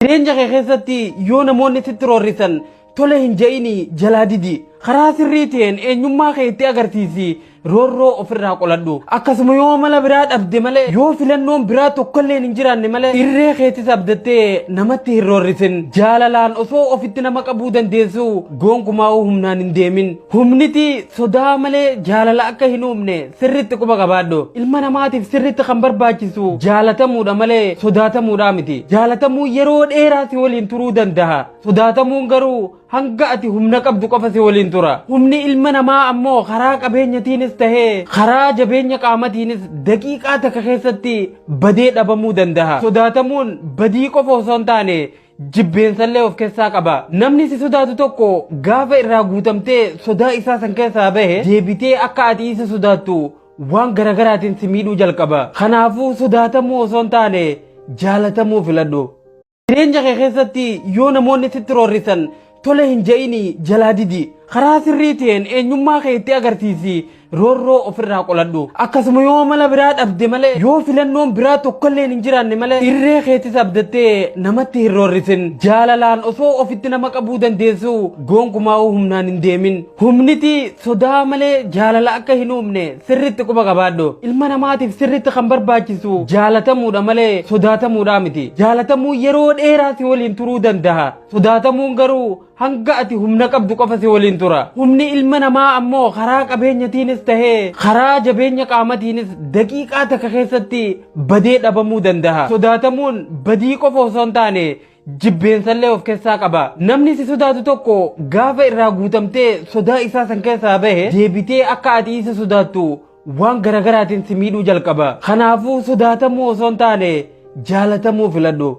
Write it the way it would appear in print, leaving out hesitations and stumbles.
Jireenya kee keessatti yoo namoonni sitti roorrisan tole hin je'ini, jalaa didi. Karaa sirrii ta'een eenyummaa kee itti agarsiisi, roorroo ofirraa qoladhu. Akkasuma yoo mala biraa dhabde malee, yoo filannoon biraa tokkolleen hin jiraanne malee, irree keetis abdattee namatti hin roorrisin. Jaalalaan osoo ofitti nama qabuu dandeessu gonkumaa humnaan hin deemin. Humniti sodaa malee jaalala akka hin uumne sirritti quba qabaadhu. Ilma namaatiif sirritti kan barbaachisu jaalatamuudha malee sodaatamuudha miti. Jaalatamuu yeroo dheeraa si waliin turuu danda'a. Sodaatamuun garuu hanga ati humna qabdu qofa si waliin tura. Humni ilma namaa ammoo karaa qabeenyatiinis tahee karaa jabeenya qaamatiinis daqiiqaa takka keessatti badee dhabamuu danda'a. Sodaatamuun badii qofa osoo hin taane jibbeensallee of keessaa qaba. Namni si sodaatu tokko gaafa irraa guutamtee sodaa isaa san keessaa bahe, deebitee akka ati isa sodaattu waan garagaraatiin si miidhuu jalqaba. Kanaafuu sodaatamuu osoo hin taane jaalatamuu filadhu. Jireenya kee keessatti yoo namoonni sitti roorrisan tole hin je'ini, jalaa didi. Karaa sirrii ta'een eenyummaa kee itti agarsiisi, roorroo ofirraa qoladhu. Akkasuma yoo mala biraa dhabde malee, yoo filannoon biraa tokkolleen hin jiraanne malee, irree keetis abdattee namatti hin roorrisin. Jaalalaan osoo ofitti nama qabuu dandeessu gonkumaa humnaan hin deemin. Humniti sodaa malee jaalala akka hin uumne sirritti quba qabaadhu. Ilma namaatiif sirritti kan barbaachisu jaalatamuudha malee sodaatamuudha miti. Jaalatamuu yeroo dheeraa si waliin turuu danda'a. Sodaatamuun garuu hanga ati humna qabdu qofa si waliin tura. Humni ilma namaa ammoo karaa qabeenyatiinis tahee karaa jabeenya qaamatiinis daqiiqaa takka keessatti badee dhabamuu danda'a. Sodaatamuun badii qofa osoo hin taane jibbeensallee of keessaa qaba. Namni si sodaatu tokko gaafa irraa guutamtee sodaa isaa san keessaa bahe, deebitee akka ati isa sodaattu waan garagaraatiin si miidhuu jalqaba. Kanaafuu sodaatamuu osoo hin taane jaalatamuu filadhu.